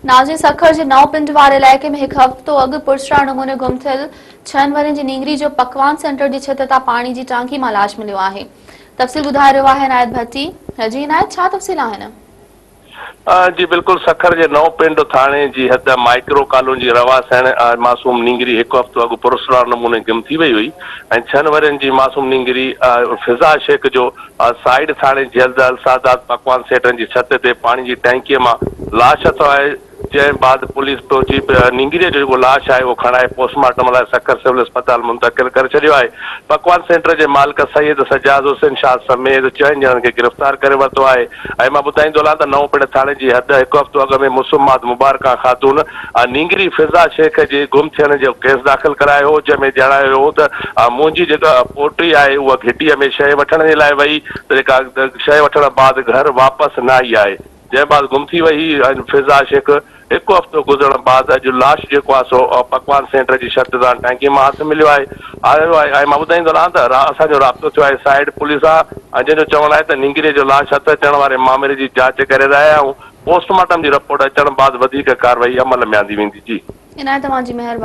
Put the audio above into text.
ناظرين سکر جي نئون پنڊ واري علائقي ۾ هڪ هفتو اڳ پراسرار نموني گم ٿيل ڇهن ورهين جي نينگري جو پڪوان سينٽر جي ڇت تان پاڻي جي ٽانڪي مان لاش مليو آهي. تفصيل ٻڌائي رهيو آهي عنايت ڀٽي. جي عنايت ڇا تفصيل آهن؟ جي بلڪل سکر جي نئون پنڊ ٿاڻي جي حد مائڪرو ڪالوني جي رهواسڻ معصوم نينگري هڪ هفتو اڳ پراسرار نموني گم ٿي وئي هئي ۽ ڇهن ورهين جي معصوم نينگري فضا شيخ جو سائيڊ ٿاڻي جلد السادات پڪوان سيٽن جي ڇت تي پاڻي جي ٽئنڪيء مان لاش هٿ آيو، جنهن بعد پوليس پهچي نينگريء جو جيڪو لاش آهي اهو کڻائي پوسٽ مارٽم لاء سکر سول اسپتال منتقل ڪري ڇڏيو آهي. پڪوان سينٽر جي مالڪ سيد سجاد حسين شاهه سميت چئن ڄڻن کي گرفتار ڪري ورتو آهي ۽ مان ٻڌائيندو هلان ته نئون پڻ ٿاڻي جي حد هڪ هفتو اڳ ۾ مسمات مبارڪان خاتون نينگري فضا شيخ جي گم ٿيڻ جو ڪيس داخل ڪرايو هو، جنهن ۾ ڄاڻايو ويو هو ته منهنجي جيڪا پوٽي آهي اها گهٽيء ۾ شيء وٺڻ جي لاء وئي ته جيڪا شيء وٺڻ بعد گهر واپس نه آئي آهي، جنهن بعد گم ٿي وئي هئي ۽ فضا شيخ هڪ هفتو گذرڻ بعد اڄ لاش جيڪو آهي سو پڪوان سينٽر جي ڇت تان ٽانڪي مان هٿ مليو آهي آيو آهي ۽ مان ٻڌائيندو رهان ته اسان جو رابطو ٿيو آهي سائيڊ پوليس سان ۽ جنهن جو چوڻ آهي ته نينگريء جو لاش هٿ اچڻ واري مامري جي جاچ ڪري رهيا آهيون. پوسٽ مارٽم جي رپورٽ اچڻ بعد وڌيڪ ڪارروائي عمل ۾ آندي ويندي. جي. عنايت اوهان جي مهرباني.